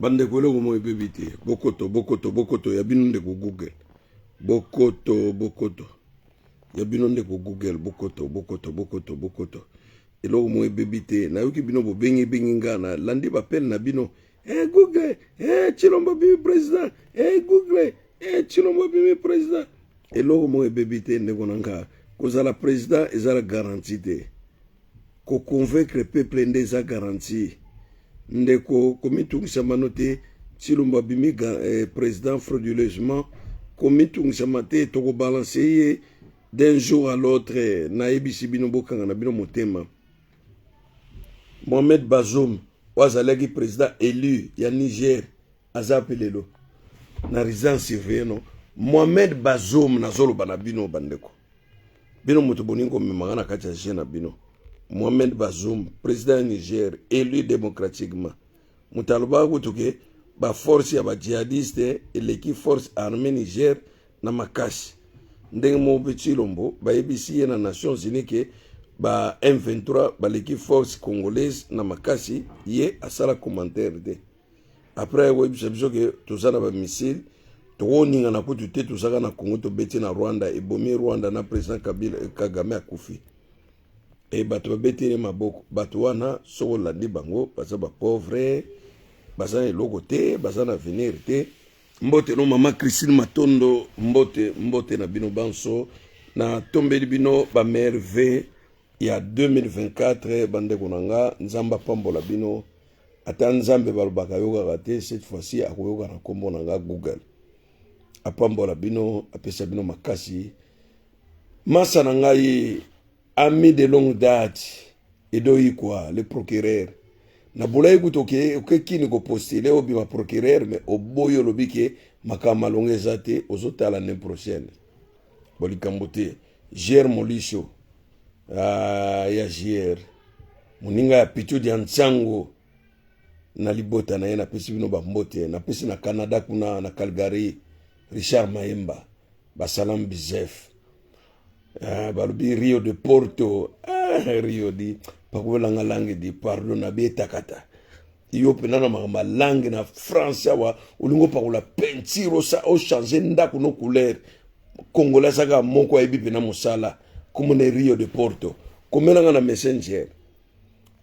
Bandeko, eloko moko ebebi te. Bokoto, bokoto, bokoto ya bino ndeko Google. Bokoto, bokoto ya bino ndeko Google. Bokoto, bokoto, bokoto, bokoto. Eloko moko ebebi te. Nayoki bino bobengi bengi nga, nalandi bapele na bino. Eh Google, eh Tshilombo bimi président. Eh Google, eh Tshilombo bimi président. Eloko moko ebebi te, ndeko na nga. Kozala président ezala garantie te. Ko convaincre peuple nde eza garantie. Ndeko, komitungisama no te. Tshilombo abimi président frauduleusement. Komitungisama te, tokobalanse ye d'un jour à l'autre. Nayebisi bino, bokanga na bino motema. Mohamed Bazoum, oyo azalaki président élu ya Niger, aza mpe lelo na résidence surveillée. No, Mohamed Bazoum, nazoloba na bino bandeko, bino moto boningi komemanga na kati ya jeu na bino. Mohamed Bazoum, président ya Niger élu démocratiquement, moto alobaka kutu ke baforce ya bajihadiste eleki force armée Niger na makasi. Ndenge moko mpe Tshilombo, bayebisi ye na Nations Unies ke ba M23 baleki force congolaise na makasi, ye asala commentaire te. Après koyebisa biso ke toza na bamissile, tokoningana kutu te, tozaka na Congo, tobeti na Rwanda, ebomi Rwanda na président Kabila, Kagame akufi. E bato babeteli maboko. Bato wana, soki olandi bango, baza bapauvre, baza na eloko te, baza na avenir te. Mbote no mama Christine Matondo, mbote, mbote na bino banso. Natombeli bino bamerveille ya 2024. Bandeko na nga, Nzambe apambola bino. Ata Nzambe balobaka yokaka te, cette fois-ci akoyoka na nkombo na nga Google. Apambola bino, apesa bino makasi. Masa na ngai, ami de longue date, Edo Ikwa le procureur, nabulaki kutu okekini kopostule obima procureur, mais oboyi, olobi ke makambo malongo eza te, ozotala année prochaine. Bo likambo te. Jer Molisho, ah, ya JR, moninga ya Pitu ya Nsango na libota na ye, napesi bino bambote. Napesi na Canada kuna na Calgary, Richard Mayemba, basalam bizef. Ah, balobi Rio de Porto, ah, Rio di pakolanga langue di pardon na betakata yo mpena na makambo ya langue na France. Awa olingi opakola peinture, ochange ndako no couleur. Congolais azaka moko ayebi mpena mosala, komona Rio de Porto. Komelanga na Messenger,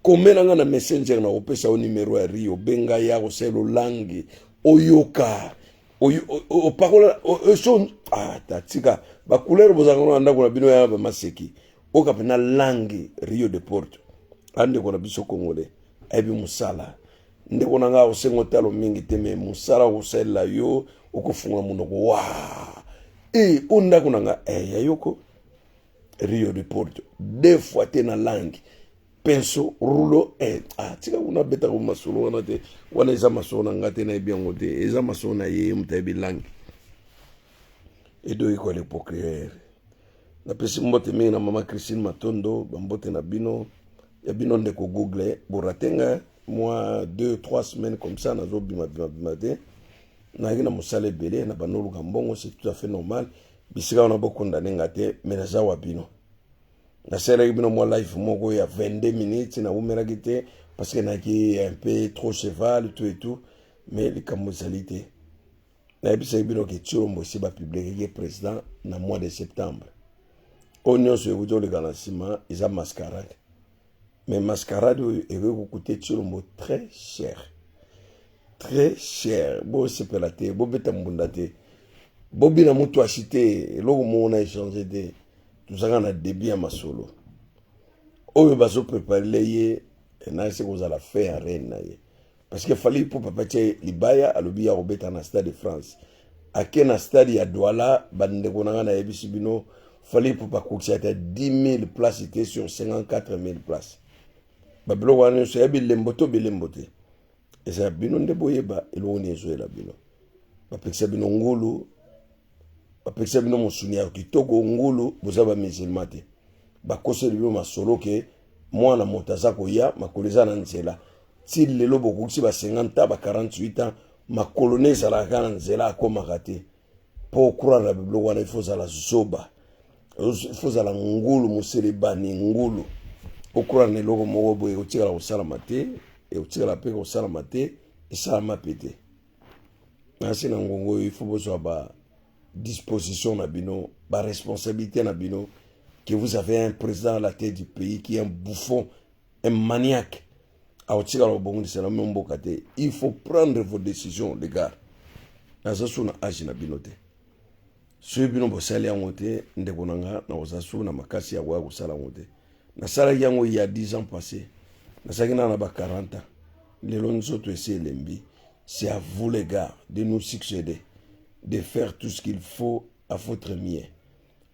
komelanga na Messenger, na kopesa yo numero ya Rio. Benga ya kosala olangi, oyoka opakola so. Ah, tika bacouleur bozalaka na ndako na bino ya bamaseki, oyoka mpena langue. Rio de Porto, andeko na biso congolais ayebi mosala. Ndeko na ngai, osenga otalo mingi te, me mosala okosalela yo, okofungola monoko wa e o ndako na ngai eh, ya yoko Rio de Porto deux fois te na langue pinceau rouleau eh, ah, tika kuna, abetaka masolo wana te. Wana eza masolo na ngai te, nayebi yango te, eza masolo na ye moto ayebi langue. Edo Ikwa le procureur, napesi mbote mingi na mama Christine Matondo, bambote na bino. Ya bino ndeko Google. Borate nga mwa 2 3 semaines comme ça, nazobima bima bima te, nayaki na mosala ebele na bandoluka mbongo, c'est tout à fait normal. Bisika wana bokondane nga te, mais naza wa bino. Nasalaki bino mwa live moko ya 22 minutes, nawumelaki te parce que nayaki un peu trop cheval, tout et tout, mais likambo ezali te. Nayebisaki bino ke Tshilombo esi bapubliekaki président na mois de septembre. Oyo nyonso ekuti oleka na nsima eza mascarade, mais mascarade oyo ekoki kokute Tshilombo très cher, très cher. Bosepela te, bobeta mbunda te, bobina mutu asi te. Eloko moko na échange te, tozalaka na début ya masolo oyo bazoprépare ye nasi kozala fin ya règne na ye, parce que Fally mpo papa tie libaya, alobi ya kobeta na Stade de France, ake na stade ya Douala. Bandeko na ngai, nayebisi bino, Fally mpo bakokisa ata 10 000 place te sur 54 000 place. Babiloko wana nyonso ya bilembo to bilembo te, eza ya bino nde boyeba eloko nini ezoyela bino. Bapekisa bino ngulu, bapekisa bino mosuni ya kitoko, ngulu. Boza bamusulman te, bakoseli bino masolo ke mwana moto aza koya, makolo eza na nzela. Ti lelo bokokisi ba 50 ans, ba 48 ans, makolo ne ezalaka kaka na nzela, akomaka te. Mpo ocroire na biloko wana, ifo ozala zoba, ifo ozala ngulu, moselebani ngulu. Ocroire na eloko moko boye, ekotikala kosalama te, ekotikala mpe kosalama te. Esalama mpe te. Nasi na ngongo oyo, il faut bozwa ba disposition na bino, ba responsabilité na bino, que vous avez un président à la tête du pays qui est un bouffon, un maniaque. Akotikala kobongisela bino mboka te. Il faut prendre vos décisions, les gars. Naza su na age na bino te. Soki bino bosali yango te, ndeko na nga, nakozala su na makasi ya koya kosala yango te. Nasalaki yango ya 10 ans passé, nasalaki na ba 40 ans. Lelo nzoto esi elembi. C'est à vous, les gars, de nous succéder, de faire tout ce qu'il faut à votre mieux.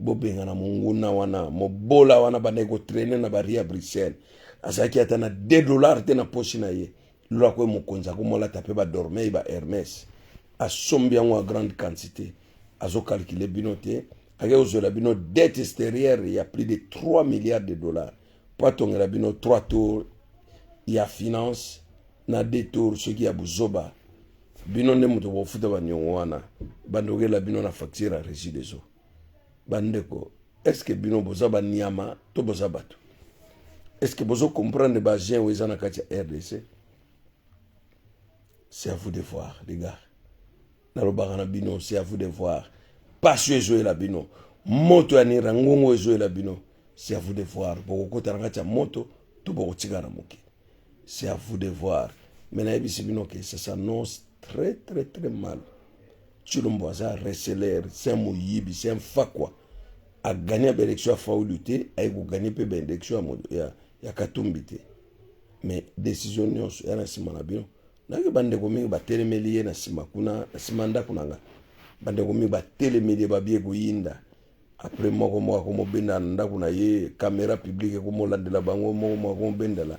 Bobengana monguna wana, mobola wana bandaki kotraîner na barues ya Bruxelles. Azalaki ata na 2 $ te na poche na ye. Lelo akoye mokonzi, akomolata mpe badormei ba Hermès, asombi yango ya grande quantité. Azocalculer bino te. Ake kozwela bino dette extérieure ya plus de 3 milliards de dollars mpo atongela bino 3 tours ya finance na 2 tours soki ya buzoba. Bino nde moto bofuta baniongo wana, bandokela bino na facture ya Régie des eaux. Bandeko, est ce que bino boza banyama to boza bato? Est ce que bozocomprendre bagen oyo eza na kati ya RDC? C'est à vous de voir, les gars. Nalobaka na bino, c'est à vous de voir. Pasi oyo ezoyela bino, moto ya Nyiragongo ezoyela bino, c'est à vous de voir. Bokokota na kati ya moto to bokotika na mokili, c'est à vous de voir. Mais nayebisi bino ke ça s'annonce très très très mal. Tshilombo aza receleur, c'est un moyibi, c'est un fakwa. Agagner baélection ya Fayulu te, aye kogagner mpe baélection ya Katumbi te. Mais décision nyonso ya na nsima na bino. Nayoki bandeko mingi batelemeli ye na nsima kuna, na nsima ndako na nga. Bandeko mingi batelemeli ye, babie koyinda. Après, moko moko akomobenda na ndako na ye, caméra publique ekomolandela bango. Moko moko akomobendela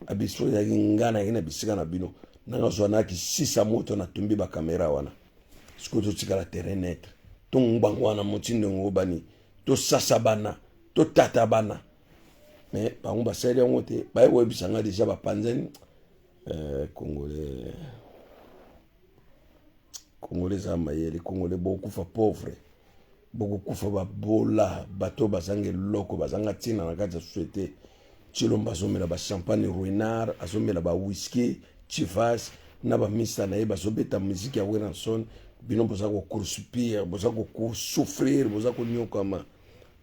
abiso. Ezalaki nga nayaki na bisika na bino, nanga zwa nayaki sisa moto, natumbi bacaméra wana. Sikoyo totikala terrain neutre, tongbango wana motindo yango bani, tosasa bana, totata bana. Mais bango basali yango te. Baye koyebisa nga déjà bapanzani. Congolais, Congolais eza mayele. Congolais, bokokufa pauvre, bokokufa babola, bato bazanga eloko, bazanga ntina na kati ya société. Tshilombo azomela bachampagne Ruinart, azomela bawhisky Chivas na bamista na ye, bazobeta miziki ya Werrason. Bino boza kocroupir, boza kosouffrir, boza konyokama.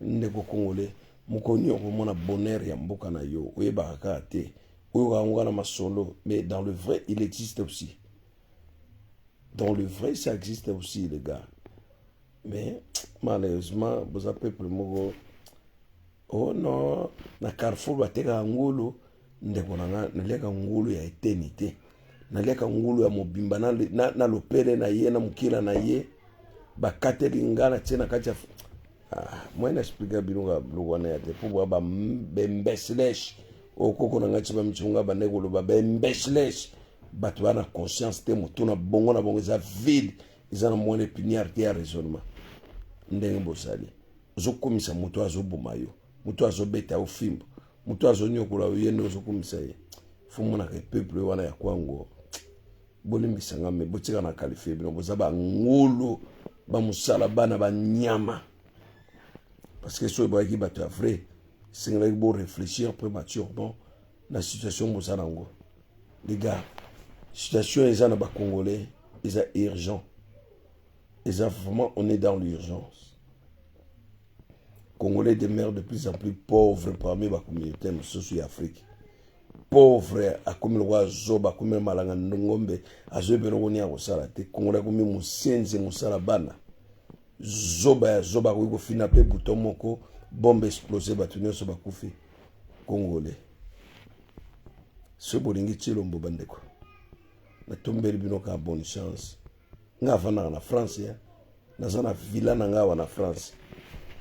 Ndeko congolais, mokoni okomona bonheur ya mboka na yo, oyebaka kaka te, oyoka yango na masolo. Mais dans le vrai, il existe aussi. Dans le vrai, ça existe aussi, les gars. Mais malheureusement, boza peuple moko. Oh non, na Carrefour batekaka ngulu. Ndeko na nga, naliaka ngulu ya eteni te, naliaka ngulu ya mobimba na lopele na ye, na mokila na ye. Bakateli nga, na tie na kati ya ah, moi na expliquer bino ka biloko wana ya te, mpo boya baimbéciles. Oyo koko na ngai ti bamitunga, bandeki koloba baimbéciles, bato baa na conscience te, motu na bongo na bongo eza vide, eza na moelle épinière te ya raisonnement. Ndenge bozali, ozokumisa moto azoboma yo, moto azobeta yo fimbo, moto azonyokola yo, ye nde ozokumisa ye. Fo monaka peuple wana ya kwango. Bolimbisanga, me botika na qualifier bino, boza bangulu, bamosala bana banyama. Parce que soki boyaki bato ya vrai, esengelaki boréfléchir prématurement na situation boza nango. Les gars, situation eza na bacongolais eza urgent, eza vraiment, on est dans l'urgence. Congolais demeure de plus en plus pauvre parmi bacommunauté mosusu ya Afrique. Pauvre akomi lokola zoba, akomi malanga ngombe, azoyeba eloko nini akosala te. Congolais akomi mosenze, mosala bana, zoba ya zoba. Akoki kofina mpe bouton moko, bombe explose, bato nyonso bakufi. Congolais, soki bolingi Tshilombo, bandeko, natombeli bino kaka bonne chance. Nga avandaka na France ya, naza na villa na nga awa na France.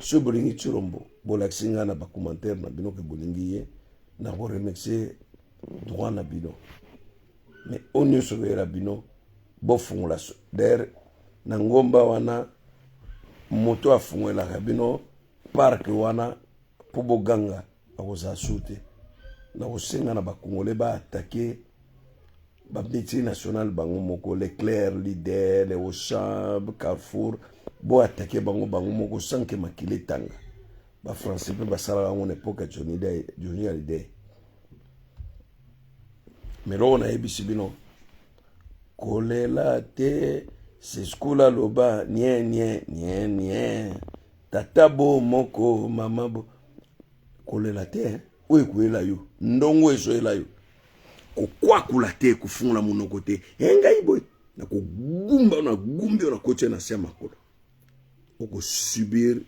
Soki bolingi Tshilombo, bolakisi nga na bacommentaire na bino ke bolingi ye, nakoremercier droit na bino. Mais oyo nyonso koyela bino, bofungola d'ailleurs na ngomba wana, moto afungolelaka bino parke wana mpo boganga, akozala su te. Na kosenga na bacongolais baattaquer bamultinationales bango moko, Leclerc, Lidl, Auchan, Carrefour. Boattaquer bango bango moko sans ke makili etanga. Bafrançais mpe basalaka yango na époque ya Johnny Hallyday. Mais loko nayebisi bino, Kolela te, Seskula loba nie nie nie nie. Tata bo moko mama bo. Kolela te, hein? Oyo ekoyela yo, ndongo ezoyela yo. Kokwakula te, kofungola monoko te. Eh ngai boye, nakogumba na gumbi yo nakotia na se ya makolo. Okosubir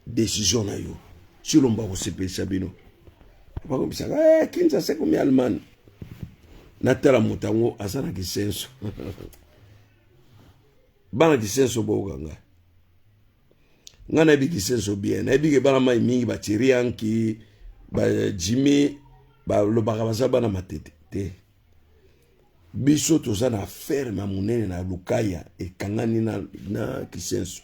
décision na yo. Tshilombo akosepelisa bino. Bakomisaka eh, Kinshasa ekomi Allemagne. Natala moto yango aza na kisenso. Bana kisenso boyoka ngai. Ngai nayebi kisenso bien. Nayebi ke bana mai mingi ba Thierry Yanki, ba Jimmy balobaka baza bana matete te. Biso toza na ferme ya monene na Lukaya ekangani na, na kisenso.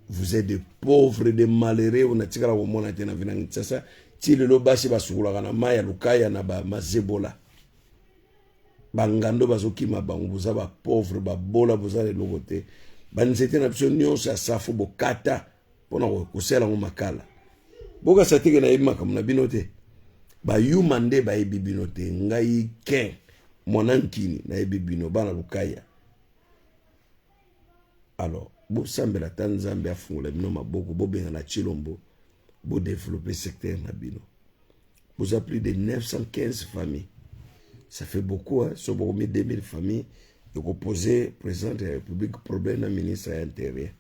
Vous êtes des pauvres, des malheureux, on a tikala komona te na vie na Kinshasa. Ti lelo basi basukolaka na mai ya Lukaya na ba mazebola. Bangando bazokima bango, boza ba pauvre, babola, boza na eloko te. Banzete na biso nyonso ya safu bokata mpona kosala yango makala. Bokasa teke nayebi makambo na bino te. Bayuma nde bayebi bino te. Ngai ken mwana nkini nayebi bino bana Lukaya. Alors bosambela ata Nzambe afungola bino maboko, bobengana Tshilombo, bodeveloppe secteur na bino. Boza plus de 915 familles, ça fait beaucoup, hein? So bokomi 2000 familles, ekopose président de la République problème na ministre ya intérieur.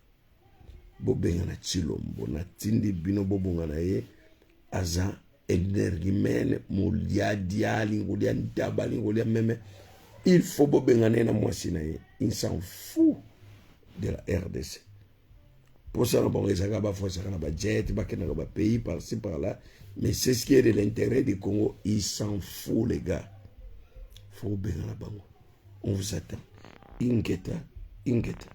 Bobengana Tshilombo, natindi bino bobongana ye, aza énergumène, moliadia, alingi kolia ntaba, alingi kolia meme. Il faut bobengana ye na mwasi na ye. Il s'en fout de la RDC. Posa na bango ezalaka bafoisaka na bajet, bakendaka bapays par-ci par-là, mais c'est ce qui est de l'intérêt du Congo, il s'en fout les gars. Faut bobengana bango. On vous attend. Ingeta, ingeta.